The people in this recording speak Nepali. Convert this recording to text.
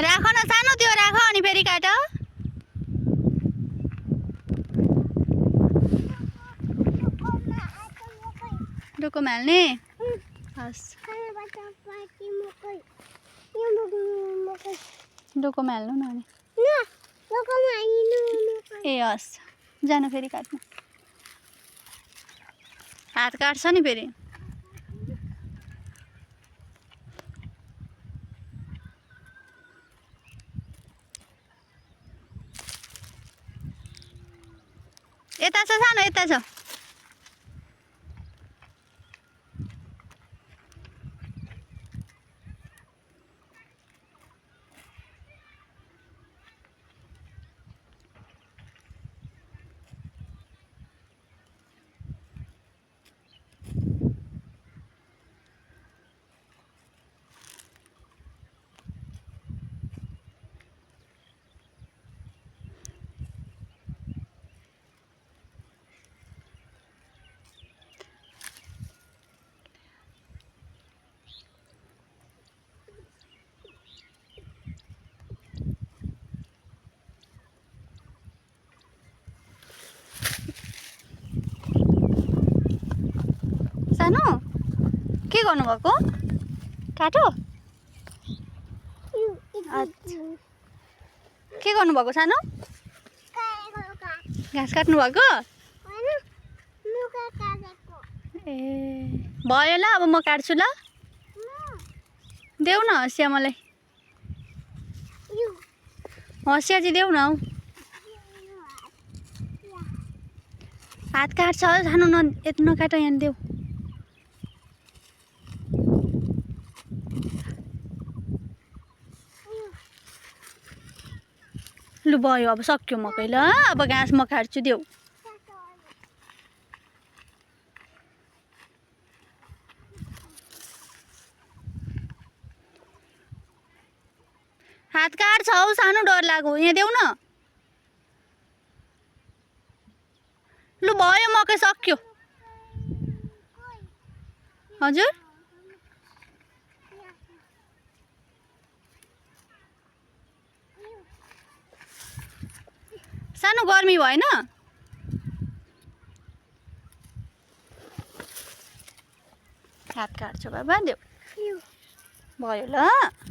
राख न सानो त्यो राख अनि फेरि काट डोकोमा हाल्ने हस् डोकोमा हाल्नु न अनि ए हस् जान फेरि काट्नु हात काट्छ नि फेरि यता छ सानो यता छ सानो के गर्नुभएको काटो के गर्नुभएको सानो घाँस काट्नु भएको ए भयो ल अब म काट्छु ल देऊ न हँसिया मलाई हँसिया चाहिँ देऊ न हौ हात काट्छ सानो यति नकाट यहाँ देऊ लु भयो अब सक्यो मकै ल अब घाँस म काट्छु देऊ हात काट्छ हौ सानो डर लाग्यो यहाँ देऊ न लु भयो मकै सक्यो हजुर सानो गर्मी भएन हात काट्छ बाबा देऊ भयो ल